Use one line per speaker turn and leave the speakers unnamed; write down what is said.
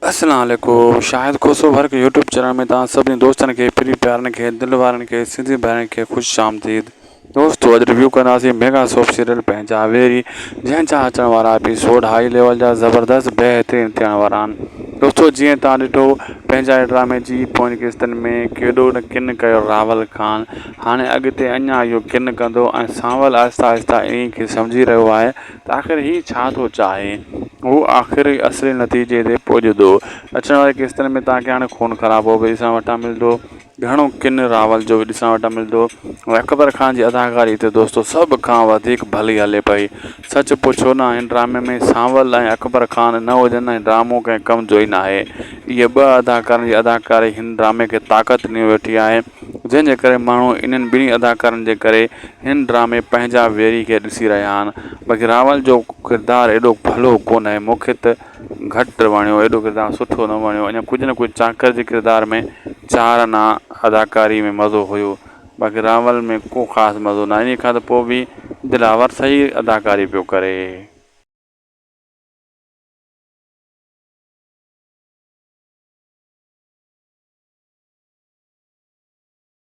اسلام عليڪم Shahid Khoso work YouTube channel ۾ توهان سڀني دوستن کي پري پيارن کي دل وارن کي سنڌي ڀائرن کي خوش آمديد دوستو اڄ ريويو ڪنداسين ميگا سوپ سيريل پنهنجا ويري جنهن جا اچڻ وارا ايپيسوڊ هائي ليول جا زبردست بهترين ٿيڻ وارا آهن دوستو جيئن توهان ڏٺو پنهنجا ڊرامي جي پوئين قسطن ۾ ڪيڏو نه ڪن ڪيو راول خان هاڻي اڳتي اڃا اهو ڪن ڪندو ۽ سانول آهستي آهستي انهي کي سمجهي رهيو آهي ته آخر هي ڇا ٿو چاهي؟ هو آخر اصلي نتيجي تي پڄندو. اچڻ واري قسطن ۾ توهان کي هاڻي خون خرابو به ڏسڻ وٽان ملندو. گهڻو ڪن راول جو به ڏسڻ وٽان ملندو. ۽ اڪبر خان جي اداڪاري هتي دوستو سڀ کان وڌيڪ ڀلي هلي پئي. سچ پڇو نه هن ڊرامي ۾ سانول ۽ اڪبر خان نه هجن ۽ ڊرامو ڪنهن ڪم جو ئي ناهي. اهي ٻه اداڪارن جي اداڪاري هن ڊرامي کي طاقت ڏني ويٺي آهي. جنهن جي ڪري ماڻهو انهن ٻنهي اداڪارن جي ڪري هن ڊرامي پنهنجا ويري کي ڏسي رهيا آهن باقي راول جو ڪردار ايڏو ڀلو ڪونهي مون کي ته گهٽ وڻيو ايڏو ڪردار سٺو نه وڻيو اڃا ڪجهه نه ڪجهه چاڪر جي ڪردار ۾ چار آنا اداڪاري ۾ مزو هيو باقي راول ۾ ڪو خاص مزو نه انهي کان ته پوء به دلاور صحيح اداڪاري پيو ڪري.